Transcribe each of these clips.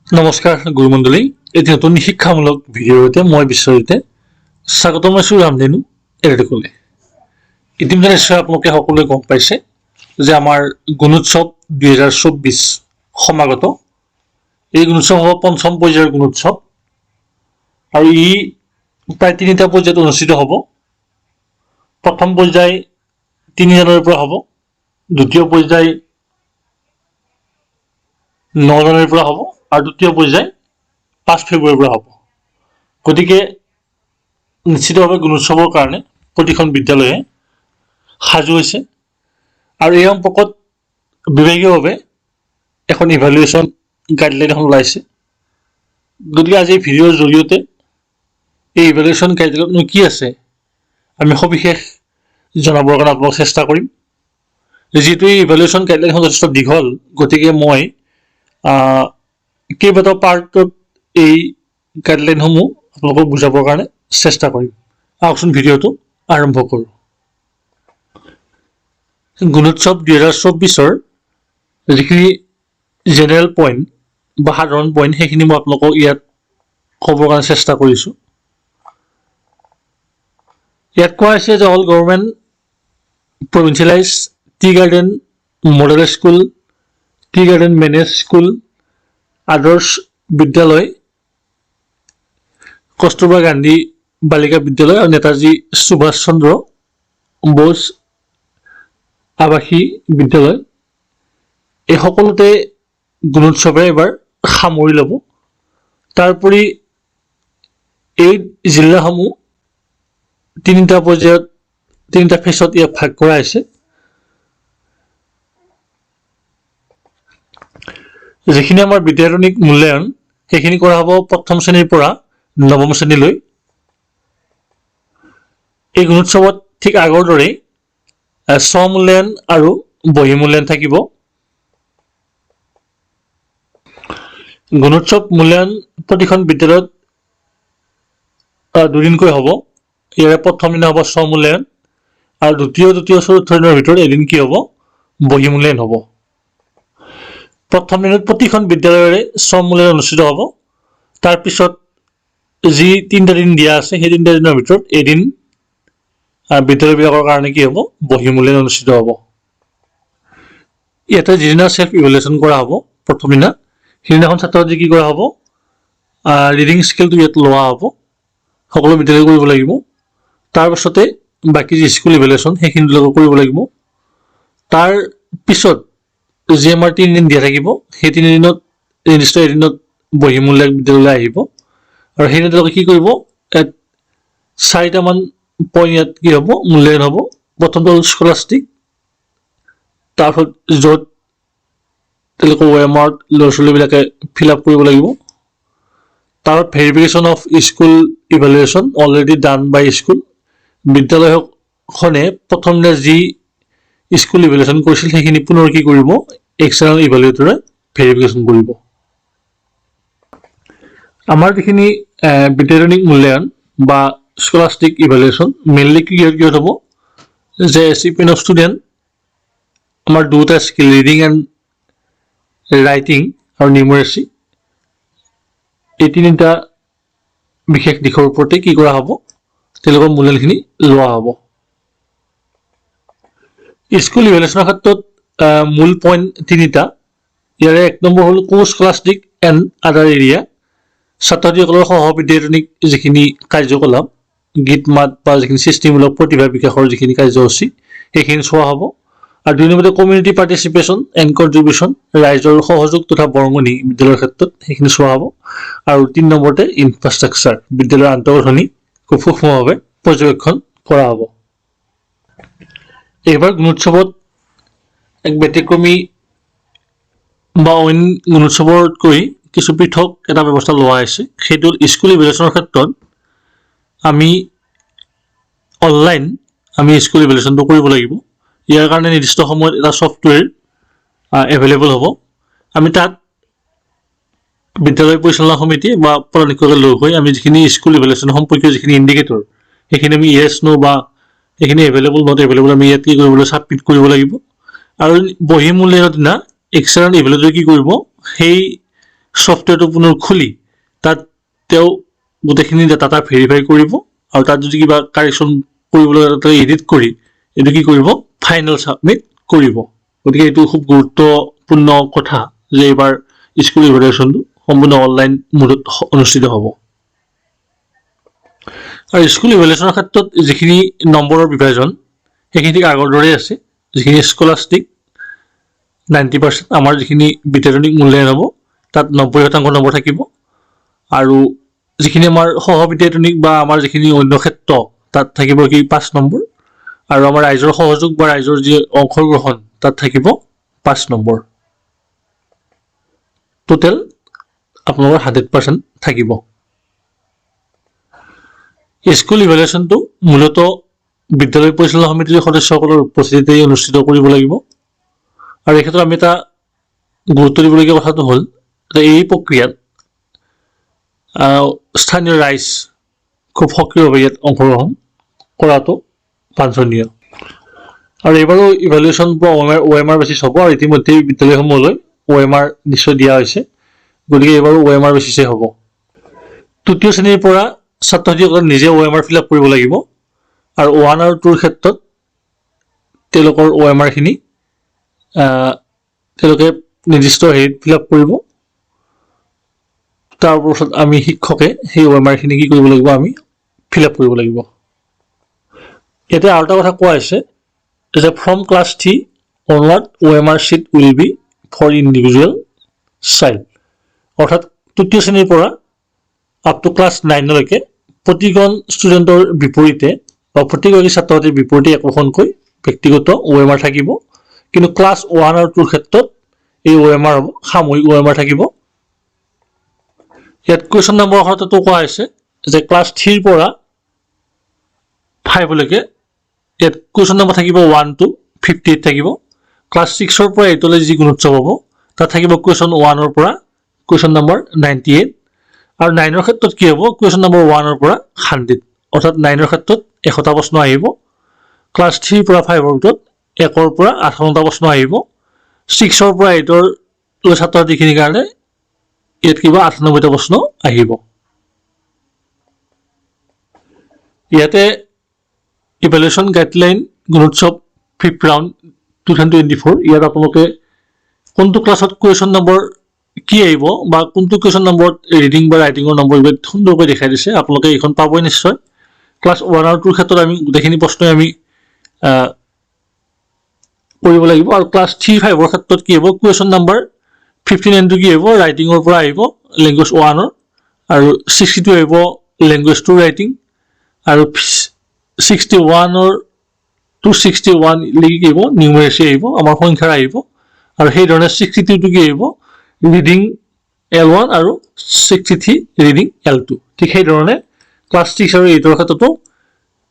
নমস্কাৰ গুৰুমণ্ডলী, এটি নতুন শিক্ষামূলক ভিডিঅ'ৰ সৈতে মই বিশ্বজিতে স্বাগতম জনাইছোঁ ৰামধেনু এডুটেকলৈ। ইতিমধ্যে নিশ্চয় আপোনালোকে সকলোৱে গম পাইছে যে আমাৰ গুণোৎসৱ 2024 সমাগত। এই গুণোৎসৱ হ'ব পঞ্চম পৰ্যায়ৰ গুণোৎসৱ আৰু ই প্ৰায় তিনিটা পৰ্যায়ত অনুষ্ঠিত হ'ব। প্ৰথম পৰ্যায় 3 জানুৱাৰীৰ পৰা হ'ব, দ্বিতীয় পৰ্যায় 9 জানুৱাৰীৰ পৰা হ'ব আৰু তৃতীয় পৰ্যায় 5 ফেব্ৰুৱাৰীৰ পৰা হ'ব। গতিকে নিশ্চিতভাৱে গুণোৎসৱৰ কাৰণে প্ৰতিখন বিদ্যালয়ে সাজু হৈছে আৰু এই সম্পৰ্কত বিভাগীয়ভাৱে এখন ইভালুৱেশ্যন গাইডলাইন এখন ওলাইছে। গতিকে আজি এই ভিডিঅ'ৰ জৰিয়তে এই ইভালুৱেশ্যন গাইডলাইননো কি আছে, আমি সবিশেষ জনাবৰ কাৰণে আপোনালোক চেষ্টা কৰিম। যিহেতু এই ইভালুৱেশ্যন গাইডলাইনখন যথেষ্ট দীঘল, গতিকে মই কেইবাটাও পাৰ্টত এই গাইডলাইনসমূহ আপোনালোকক বুজাবৰ কাৰণে চেষ্টা কৰিম। আহকচোন, ভিডিঅ'টো আৰম্ভ কৰোঁ। গুণোৎসৱ 2024ৰ যিখিনি জেনেৰেল পইণ্ট বা সাধাৰণ পইণ্ট, সেইখিনি মই আপোনালোকক ইয়াত ক'বৰ কাৰণে চেষ্টা কৰিছোঁ। ইয়াত কোৱা হৈছে যে all government provincialised tea garden model school, tea garden managed school, আদৰ্শ বিদ্যালয়, কস্তুৰবা গান্ধী বালিকা বিদ্যালয় আৰু নেতাজী সুভাষ চন্দ্ৰ বোস আৱাসী বিদ্যালয়, এই সকলোতে গুণোৎসৱে এবাৰ সামৰি ল'ব। তাৰোপৰি এই জিলাসমূহ তিনিটা পৰ্যায়ত, তিনিটা ফেচত ইয়াক ভাগ কৰা হৈছে। যিখিনি আমাৰ বিদ্যায়তনিক মূল্যায়ন, সেইখিনি কৰা হ'ব প্ৰথম শ্ৰেণীৰ পৰা নৱম শ্ৰেণীলৈ। এই গুণোৎসৱত ঠিক আগৰ দৰেই স্বমূল্যায়ন আৰু বহিঃমূল্যায়ন থাকিব। গুণোৎসৱ মূল্যায়ন প্ৰতিখন বিদ্যালয়ত দুদিনকৈ হ'ব। ইয়াৰে প্ৰথম দিনা হ'ব স্বমূল্যায়ন আৰু দ্বিতীয়, তৃতীয়, চতুৰ্থ দিনৰ ভিতৰত এদিন কি হ'ব? বহিঃমূল্যায়ন হ'ব। প্ৰথম দিনত প্ৰতিখন বিদ্যালয়ৰে স্বমূল্যায়ন অনুষ্ঠিত হ'ব। তাৰপিছত যি তিনিটা দিন দিয়া আছে, সেই তিনিটা দিনৰ ভিতৰত এদিন বিদ্যালয়বিলাকৰ কাৰণে কি হ'ব? বহিঃমূল্যায়ন অনুষ্ঠিত হ'ব। ইয়াতে যিদিনা চেল্ফ ইভেলুৱেশ্যন কৰা হ'ব, প্ৰথম দিনা, সেইদিনাখন ছাত্ৰ ছাত্ৰী কি কৰা হ'ব? ৰিডিং স্কিলটো ইয়াত লোৱা হ'ব। সকলো বিদ্যালয়ে কৰিব লাগিব। তাৰপাছতে বাকী যি স্কুল ইভেলুৱেশ্যন, সেইখিনি তেওঁলোকে কৰিব লাগিব। তাৰ পিছত যি আমাৰ তিনিদিন দিয়া থাকিব, সেই তিনিদিনত নিৰ্দিষ্ট এদিনত বহিঃমূল্যায়ন বিদ্যালয়লৈ আহিব আৰু সেইদিনা তেওঁলোকে কি কৰিব? ইয়াত চাৰিটামান পইণ্ট ইয়াত কি হ'ব? মূল্যায়ন হ'ব। প্ৰথমটো হ'ল স্কলাষ্টিক। তাৰপিছত য'ত তেওঁলোকে অ' এম আৰত ল'ৰা ছোৱালীবিলাকে ফিল আপ কৰিব লাগিব। তাৰ verification of school evaluation already done by school। বিদ্যালয়খনে প্ৰথম দিনা যি স্কুল ইভেলুৱেশ্যন কৰিছিল, সেইখিনি পুনৰ কি কৰিব? এক্সটাৰ্নেল ইভেলুৱেটৰে ভেৰিফিকেশ্যন কৰিব। আমাৰ যিখিনি বিদ্যায়তনিক মূল্যায়ন বা স্কলাষ্টিক ইভেলুৱেশ্যন, মেইনলি কি কিহত কিহত হ'ব যে এচিভমেণ্ট অফ ষ্টুডেণ্ট, আমাৰ দুটা স্কিল, ৰিডিং এণ্ড ৰাইটিং আৰু নিউমাৰেচি, এই তিনিটা বিশেষ দিশৰ ওপৰতে কি কৰা হ'ব? তেওঁলোকৰ মূল্যায়নখিনি লোৱা হ'ব। স্কুল ইভেলুৱেশ্যনৰ ক্ষেত্ৰত মূল পইণ্ট তিনিটা। ইয়াৰে এক নম্বৰ হ'ল co scholastic and other area। ছাত্ৰ ছাত্ৰীসকলৰ সহ বিদ্যায়তনিক যিখিনি কাৰ্যকলাপ, গীত মাত বা যিখিনি সৃষ্টিমূলক প্ৰতিভা বিকাশৰ যিখিনি কাৰ্যসূচী, সেইখিনি চোৱা হ'ব। আৰু দুই নম্বৰতে কমিউনিটি পাৰ্টিচিপেশ্যন এণ্ড কণ্ট্ৰিবিউশ্যন, ৰাইজৰ সহযোগ তথা বৰঙণি বিদ্যালয়ৰ ক্ষেত্ৰত, সেইখিনি চোৱা হ'ব। আৰু তিনি নম্বৰতে ইনফ্ৰাষ্ট্ৰাকচাৰ, বিদ্যালয়ৰ আন্তঃগাঁথনি খুব সূক্ষ্মভাৱে পৰ্যবেক্ষণ কৰা হ'ব। এইবাৰ গুণোৎসৱত এক ব্যতিক্ৰমী বা অইন গুণোৎসৱতকৈ কিছু পৃথক এটা ব্যৱস্থা লোৱা হৈছে। সেইটো হ'ল স্কুল ইভেলুৱেশ্যনৰ ক্ষেত্ৰত আমি অনলাইন আমি স্কুল ইভেলুৱেশ্যনটো কৰিব লাগিব। ইয়াৰ কাৰণে নিৰ্দিষ্ট সময়ত এটা ছফ্টৱেৰ এভেইলেবল হ'ব। আমি তাত বিদ্যালয় পৰিচালনা সমিতি বা প্ৰধান শিক্ষকে লগ হৈ আমি যিখিনি স্কুল ইভেলুৱেশ্যন সম্পৰ্কীয় যিখিনি ইণ্ডিকেটৰ, সেইখিনি আমি য়েছ, ন' বা সেইখিনি এভেইলেবল, not available, আমি ইয়াত কি কৰিব লাগিব? ছাবমিট কৰিব লাগিব। আৰু বহিঃমূল্যায়নৰ দিনা এক্সটাৰ্নেল ইভেলুৱেটৰে কি কৰিব? সেই ছফ্টৱেৰটো পুনৰ খুলি তাত তেওঁ গোটেইখিনি ডাটা ভেৰিফাই কৰিব আৰু তাত যদি কিবা কাৰেকশ্যন কৰিবলৈ এডিট কৰি এইটো কি কৰিব, ফাইনেল ছাবমিট কৰিব। গতিকে এইটো খুব গুৰুত্বপূৰ্ণ কথা যে এইবাৰ স্কুল ইভেলুৱেশ্যনটো সম্পূৰ্ণ অনলাইন মোডত অনুষ্ঠিত হ'ব। আৰু স্কুল ইভেলুৱেশ্যনৰ ক্ষেত্ৰত যিখিনি নম্বৰৰ বিভাজন, সেইখিনি ঠিক আগৰ দৰেই আছে। যিখিনি স্কলাষ্টিক 90%, আমাৰ যিখিনি বিদ্যায়তনিক মূল্যায়ন হ'ব, তাত 90% নম্বৰ থাকিব আৰু যিখিনি আমাৰ সহ বিদ্যায়তনিক বা আমাৰ যিখিনি অন্য ক্ষেত্ৰ, তাত থাকিব কি 5 নম্বৰ আৰু আমাৰ ৰাইজৰ সহযোগ বা ৰাইজৰ যি অংশগ্ৰহণ, তাত থাকিব 5 নম্বৰ। টোটেল আপোনালোকৰ 100% থাকিব। স্কুল ইভেলুৱেশ্যনটো মূলতঃ বিদ্যালয় পৰিচালনা সমিতিৰ সদস্যসকলৰ উপস্থিতিতেই অনুষ্ঠিত কৰিব লাগিব। আৰু এই ক্ষেত্ৰত আমি এটা গুৰুত্ব দিবলগীয়া কথাটো হ'ল যে এই প্ৰক্ৰিয়াত স্থানীয় ৰাইজ খুব সক্ৰিয়ভাৱে ইয়াত অংশগ্ৰহণ কৰাটো বাঞ্ছনীয়। আৰু এইবাৰো ইভেলুৱেশ্যন পৰা OMR basis হ'ব আৰু ইতিমধ্যে বিদ্যালয়সমূহলৈ OMR নিশ্চয় দিয়া হৈছে। গতিকে এইবাৰো OMR বেচিছেই হ'ব। তৃতীয় শ্ৰেণীৰ পৰা ছাত্ৰ ছাত্ৰীসকলে নিজে OMR fill up কৰিব লাগিব আৰু ওৱান আৰু টুৰ ক্ষেত্ৰত তেওঁলোকৰ OMRখিনি তেওঁলোকে নিৰ্দিষ্ট হেৰিত ফিল আপ কৰিব। তাৰপাছত আমি শিক্ষকে সেই OMRখিনি কি কৰিব লাগিব, আমি ফিল আপ কৰিব লাগিব। ইয়াতে আৰু এটা কথা কোৱা হৈছে যে from class 3 onward, OMR sheet will be for individual child। অৰ্থাৎ তৃতীয় শ্ৰেণীৰ পৰা আপ টু ক্লাছ নাইনলৈকে প্ৰতিজন ষ্টুডেণ্টৰ বিপৰীতে বা প্ৰতিগৰাকী ছাত্ৰ ছাত্ৰীৰ বিপৰীতে একোখনকৈ ব্যক্তিগত OMR থাকিব। কিন্তু ক্লাছ ওৱান আৰু টুৰ ক্ষেত্ৰত এই OMR হ'ব, সামূহিক OMR থাকিব। ইয়াত কুৱেশ্যন নম্বৰ ক্ষেত্ৰতো কোৱা হৈছে যে ক্লাছ থ্ৰীৰ পৰা ফাইভলৈকে ইয়াত কুৱেশ্যন নম্বৰ থাকিব 1 টু 58 থাকিব। ক্লাছ ছিক্সৰ পৰা এইটলৈ যি গুণোৎসৱ হ'ব, তাত থাকিব কুৱেশ্যন ওৱানৰ পৰা কুৱেশ্যন নম্বৰ 98। আৰু নাইনৰ ক্ষেত্ৰত কি হ'ব? কুৱেশ্যন নম্বৰ ওৱানৰ পৰা 100, অৰ্থাৎ নাইনৰ ক্ষেত্ৰত 100টা প্ৰশ্ন আহিব। ক্লাছ থ্ৰীৰ পৰা ফাইভৰ ভিতৰত 1ৰ পৰা 58টা প্ৰশ্ন আহিব। ছিক্সৰ পৰা এইটৰ ছাত্ৰ ছাত্ৰীখিনিৰ কাৰণে ইয়াত কিবা 98টা প্ৰশ্ন আহিব। ইয়াতে evaluation guideline Gunotsav fifth round 2024, ইয়াত আপোনালোকে কোনটো ক্লাছত কুৱেশ্যন নম্বৰ কি আহিব বা কোনটো কুৱেশ্যন নম্বৰত ৰিডিং বা ৰাইটিঙৰ নম্বৰ, এইবিলাক সুন্দৰকৈ দেখাই দিছে। আপোনালোকে এইখন পাবই নিশ্চয়। ক্লাছ ওৱান আৰু টুৰ ক্ষেত্ৰত আমি গোটেইখিনি প্ৰশ্নই আমি কৰিব লাগিব। আৰু ক্লাছ থ্ৰী ফাইভৰ ক্ষেত্ৰত কি হ'ব? কুৱেশ্যন নম্বৰ 59টো কি আহিব? ৰাইটিঙৰ পৰা আহিব, লেংগুৱেজ ওৱানৰ। আৰু 62 আহিব লেংগুৱেজ টু ৰাইটিং। আৰু 61ৰ টু 61 লিখি কি আহিব? নিউমেৰেচি আহিব, আমাৰ সংখ্যাৰ আহিব। আৰু সেইধৰণে 62টো কি আহিব? ৰিডিং এল ওৱান আৰু 63 ৰিডিং এল টু। ঠিক সেইধৰণে ক্লাছ ছিক্স আৰু এইটৰ ক্ষেত্ৰতো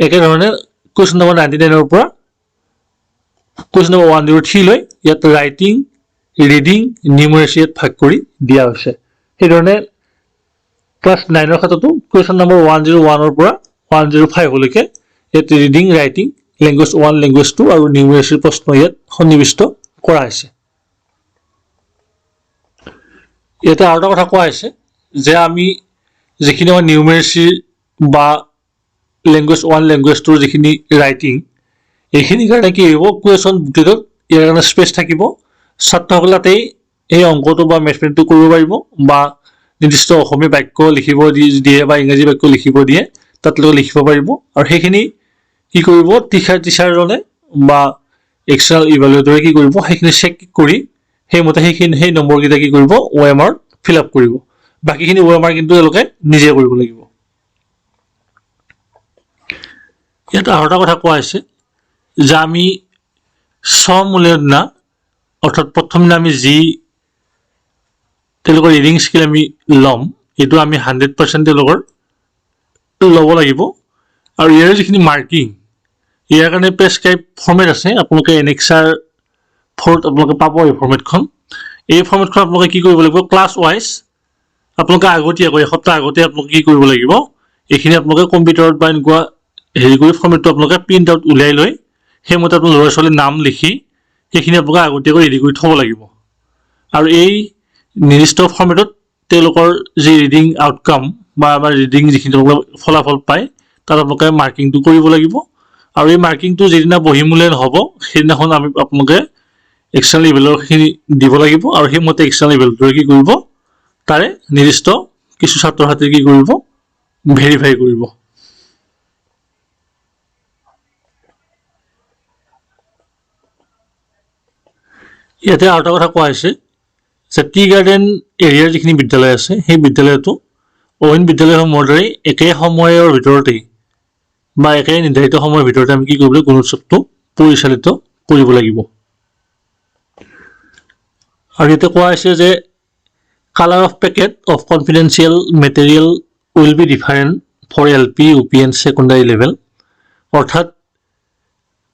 একেধৰণে কুৱেশ্যন নম্বৰ 99ৰ পৰা কুৱেশ্যন নম্বৰ 103 লৈ ইয়াত ৰাইটিং, ৰিডিং, নিউমেৰেচি ইয়াত ভাগ কৰি দিয়া হৈছে। সেইধৰণে ক্লাছ নাইনৰ ক্ষেত্ৰতো কুৱেশ্যন নম্বৰ 101ৰ পৰা 105লৈকে ইয়াত reading, writing, language one, language two আৰু নিউমেৰেচিৰ প্ৰশ্ন ইয়াত সন্নিৱিষ্ট কৰা হৈছে। ইয়াতে আৰু এটা কথা কোৱা হৈছে যে আমি যিখিনি আমাৰ নিউমেৰেচি বা লেংগুৱেজ ওৱান, লেংগুৱেজ টুৰ যিখিনি ৰাইটিং, এইখিনিৰ কাৰণে কি হ'ব? কুৱেশ্যন বুকলেটত ইয়াৰ কাৰণে স্পেচ থাকিব। ছাত্ৰসকলে তাতেই এই অংকটো বা মেথমেটিকটো কৰিব পাৰিব বা নিৰ্দিষ্ট অসমীয়া বাক্য লিখিব দিয়ে বা ইংৰাজী বাক্য লিখিব দিয়ে, তাত তেওঁলোকে লিখিব পাৰিব। আৰু সেইখিনি কি কৰিব? টিচাৰজনে বা এক্সটাৰ্নেল ইভালুৱেটৰে কি কৰিব? সেইখিনি চেক কৰি সেইমতে সেইখিনি সেই নম্বৰকেইটা কি কৰিব? OMR fill up কৰিব। বাকীখিনি OMR কিন্তু তেওঁলোকে নিজে কৰিব লাগিব। ইয়াত আৰু এটা কথা কোৱা হৈছে যে আমি স্বমূল্যায়নৰ দিনা, অৰ্থাৎ প্ৰথম দিনা আমি যি তেওঁলোকৰ ৰিডিং স্কিল আমি ল'ম, এইটো আমি 100% তেওঁলোকৰ ল'ব লাগিব। আৰু ইয়াৰ যিখিনি মাৰ্কিং, ইয়াৰ কাৰণে প্ৰেছক্ৰাইব ফৰ্মেট আছে। আপোনালোকে এনেক্সাৰ ফ'ৰত আপোনালোকে পাব এই ফৰ্মেটখন। এই ফৰ্মেটখন আপোনালোকে কি কৰিব লাগিব? ক্লাছ ৱাইজ আপোনালোকে আগতীয়াকৈ, এসপ্তাহ আগতে আপোনালোকে কি কৰিব লাগিব? এইখিনি আপোনালোকে কম্পিউটাৰত বা এনেকুৱা হেৰি কৰি ফৰ্মেটটো আপোনালোকে প্ৰিণ্ট আউট উলিয়াই লৈ সেইমতে আপোনাৰ ল'ৰা ছোৱালীৰ নাম লিখি সেইখিনি আপোনালোকে আগতীয়াকৈ ৰেডি কৰি থ'ব লাগিব। আৰু এই নিৰ্দিষ্ট ফৰ্মেটত তেওঁলোকৰ যি ৰিডিং আউটকাম বা আমাৰ ৰিডিং যিখিনি তেওঁলোকে ফলাফল পায়, তাত আপোনালোকে মাৰ্কিংটো কৰিব লাগিব। আৰু এই মাৰ্কিংটো যিদিনা বহিমূল্যায়ন হ'ব, সেইদিনাখন আমি আপোনালোকে এক্সটাৰ্নেল ইভেলুৱেটৰখিনি দিব লাগিব। আৰু সেইমতে এক্সটাৰ্নেল ইভেলুৱেটৰে কি কৰিব? তাৰে নিৰ্দিষ্ট কিছু ছাত্ৰ ছাত্ৰী কি কৰিব? ভেৰিফাই কৰিব। ইয়াতে আৰু এটা কথা কোৱা হৈছে যে টি গাৰ্ডেন এৰিয়াৰ যিখিনি বিদ্যালয় আছে, সেই বিদ্যালয়তো অইন বিদ্যালয়সমূহৰ দৰেই একে সময়ৰ ভিতৰতেই বা একে নিৰ্ধাৰিত সময়ৰ ভিতৰতে আমি কি কৰিব লাগিব? গুণোৎসৱটো পৰিচালিত কৰিব লাগিব। আৰু ইয়াতে কোৱা হৈছে যে colour of packet of confidential material will be different for LP, UP and secondary level. অৰ্থাৎ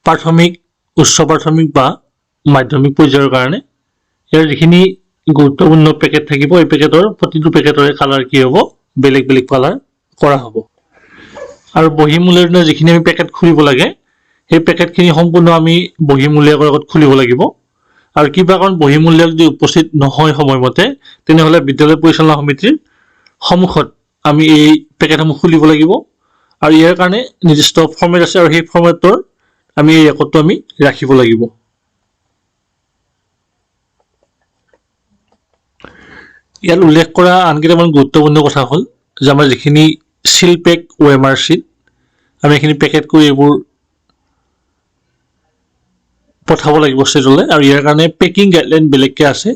প্ৰাথমিক, উচ্চ প্ৰাথমিক বা মাধ্যমিক পৰ্যায়ৰ কাৰণে ইয়াৰ যিখিনি গুৰুত্বপূৰ্ণ পেকেট থাকিব, এই পেকেটৰ প্ৰতিটো পেকেটৰে কালাৰ কি হ'ব? বেলেগ বেলেগ কালাৰ কৰা হ'ব। আৰু বহিমূল্যায়নৰ দিনা যিখিনি আমি পেকেট খুলিব লাগে, সেই পেকেটখিনি সম্পূৰ্ণ আমি বহিমূল্যায়কৰ আগত খুলিব লাগিব। আৰু কিবা কাৰণ বহিমূল্যায়ক যদি উপস্থিত নহয় সময়মতে, তেনেহ'লে বিদ্যালয় পৰিচালনা সমিতিৰ সন্মুখত আমি এই পেকেটসমূহ খুলিব লাগিব। আৰু ইয়াৰ কাৰণে নিৰ্দিষ্ট ফৰ্মেট আছে আৰু সেই ফৰ্মেটৰ আমি এই ৰেকৰ্ডটো আমি ৰাখিব লাগিব। ইয়াত উল্লেখ কৰা আন কেইটামান গুৰুত্বপূৰ্ণ কথা হ'ল যে আমাৰ যিখিনি চিল পেক OMR sheet, আমি এইখিনি পেকেট কৰি এইবোৰ পঠাব লাগিব ষ্টেটলৈ। আৰু ইয়াৰ কাৰণে পেকিং গাইডলাইন বেলেগকৈ আছে।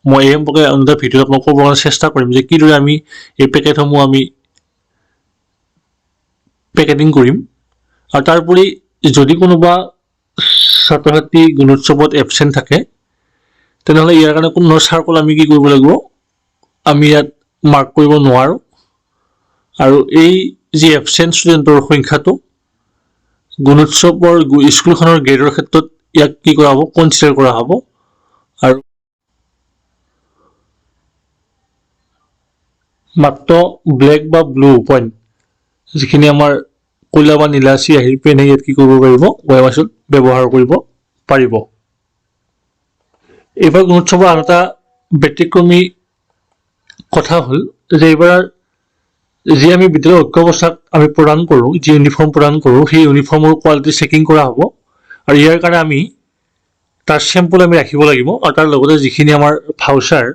মই এই সম্পৰ্কে অন্য এটা ভিডিঅ'ত আপোনাক ক'বৰ কাৰণে চেষ্টা কৰিম যে কিদৰে আমি এই পেকেটসমূহ আমি পেকেটিং কৰিম। আৰু তাৰোপৰি যদি কোনোবা ছাত্ৰ ছাত্ৰী গুণোৎসৱত এবচেণ্ট থাকে, তেনেহ'লে ইয়াৰ কাৰণে কোনো চাৰ্কল আমি কি কৰিব লাগিব? আমি ইয়াত মাৰ্ক কৰিব নোৱাৰোঁ। আৰু এই যি এবচেণ্ট ষ্টুডেণ্টৰ সংখ্যাটো গুণোৎসৱৰ স্কুলখনৰ গ্ৰেডৰ ক্ষেত্ৰত ইয়াক কি কৰা হ'ব? কনচিডাৰ কৰা হ'ব। আৰু মাত্ৰ ব্লেক বা ব্লু পইণ্ট, যিখিনি আমাৰ ক'লা বা নীলা চিয়াহীৰ পেনে ইয়াত কি কৰিব পাৰিব? ৱেবাছত ব্যৱহাৰ কৰিব পাৰিব। এইবাৰ গুণোৎসৱৰ আন এটা ব্যতিক্ৰমী কথা হ'ল যে এইবাৰ যি আমি বিদ্যালয়ৰ ঐক্য পোছাক আমি প্ৰদান কৰোঁ, যি ইউনিফৰ্ম প্ৰদান কৰোঁ, সেই ইউনিফৰ্মৰ কোৱালিটি চেকিং কৰা হ'ব। আৰু ইয়াৰ কাৰণে আমি তাৰ চেম্পল আমি ৰাখিব লাগিব। আৰু তাৰ লগতে যিখিনি আমাৰ ভাউচাৰ,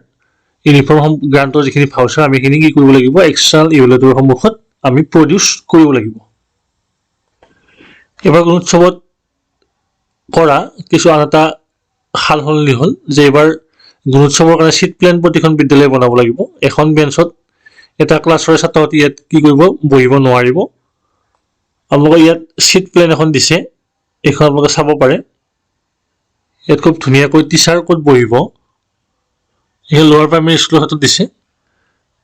ইউনিফৰ্ম গ্ৰাণ্টৰ যিখিনি ভাউচাৰ, আমি সেইখিনি কি কৰিব লাগিব? এক্সটাৰ্নেল ইভেলুৱেটৰৰ সন্মুখত আমি প্ৰডিউচ কৰিব লাগিব। এইবাৰ গুণোৎসৱত কৰা কিছু আন এটা সাল সলনি হ'ল যে এইবাৰ গুণোৎসৱৰ কাৰণে চিট প্লেন প্ৰতিখন বিদ্যালয়ে বনাব লাগিব। এখন বেঞ্চত এটা ক্লাছৰ ছাত্ৰ ছাত্ৰী ইয়াত কি কৰিব? বহিব নোৱাৰিব। আপোনালোকে ইয়াত চিট প্লেন এখন দিছে, এইখন আপোনালোকে চাব পাৰে। ইয়াত খুব ধুনীয়াকৈ টিচাৰ ক'ত বহিব, সেই লোৱাৰ প্ৰাইমেৰী স্কুলৰ ক্ষেত্ৰত দিছে।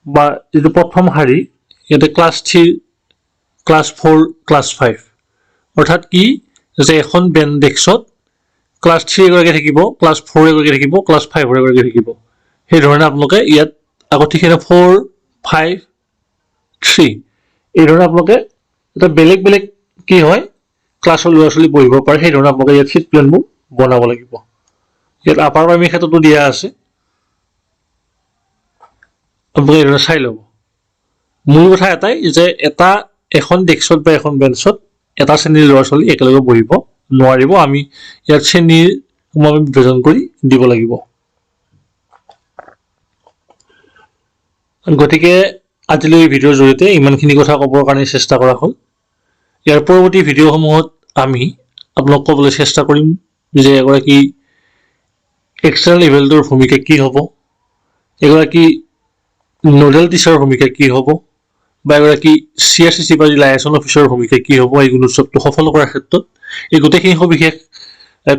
বা যিটো প্ৰথম শাৰী, ইয়াতে class 3, class 4, class 5। অৰ্থাৎ কি যে এখন বেন ডেস্কত ক্লাছ থ্ৰী এগৰাকী থাকিব, ক্লাছ ফ'ৰ এগৰাকী থাকিব, ক্লাছ ফাইভৰ এগৰাকী থাকিব। সেইধৰণে আপোনালোকে ইয়াত আকৌ ঠিক সেইদৰে ফ'ৰ, ফাইভ, থ্ৰী, এইধৰণে আপোনালোকে এটা বেলেগ বেলেগ কি হয় ক্লাছৰ ল'ৰা ছোৱালী বহিব পাৰে, সেইধৰণে আপোনালোকে ইয়াত চিট প্লেনবোৰ বনাব লাগিব। ইয়াত আপাৰ প্ৰাইমেৰী ক্ষেত্ৰতো দিয়া আছে, আপোনালোকে এইধৰণে চাই ল'ব। মূল কথা এটাই যে এখন ডেস্কত বা এখন বেঞ্চত এটা শ্ৰেণীৰ ল'ৰা ছোৱালী একেলগে বহিব নোৱাৰিব। আমি ইয়াত শ্ৰেণীৰ আমি বিভাজন কৰি দিব লাগিব। গতিকে আজিলৈ এই ভিডিঅ'ৰ জৰিয়তে ইমানখিনি কথা ক'বৰ কাৰণে চেষ্টা কৰা হ'ল। ইয়াৰ পৰৱৰ্তী ভিডিঅ'সমূহত আমি আপোনালোক ক'বলৈ চেষ্টা কৰিম যে এগৰাকী এক্সটাৰ্নেল ইভেলুৱেটৰৰ ভূমিকা কি হ'ব, এগৰাকী নডেল টিচাৰৰ ভূমিকা কি হ'ব বা এগৰাকী চিআৰচিচি বা লাইচন অফিচাৰৰ ভূমিকা কি হ'ব এই গুণোৎসৱটো সফল কৰাৰ ক্ষেত্ৰত। এই গোটেইখিনি সবিশেষ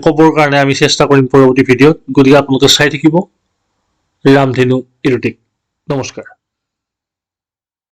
ক'বৰ কাৰণে আমি চেষ্টা কৰিম পৰৱৰ্তী ভিডিঅ'ত। গতিকে আপোনালোকে চাই থাকিব ৰামধেনু এডুটেক। নমস্কাৰ।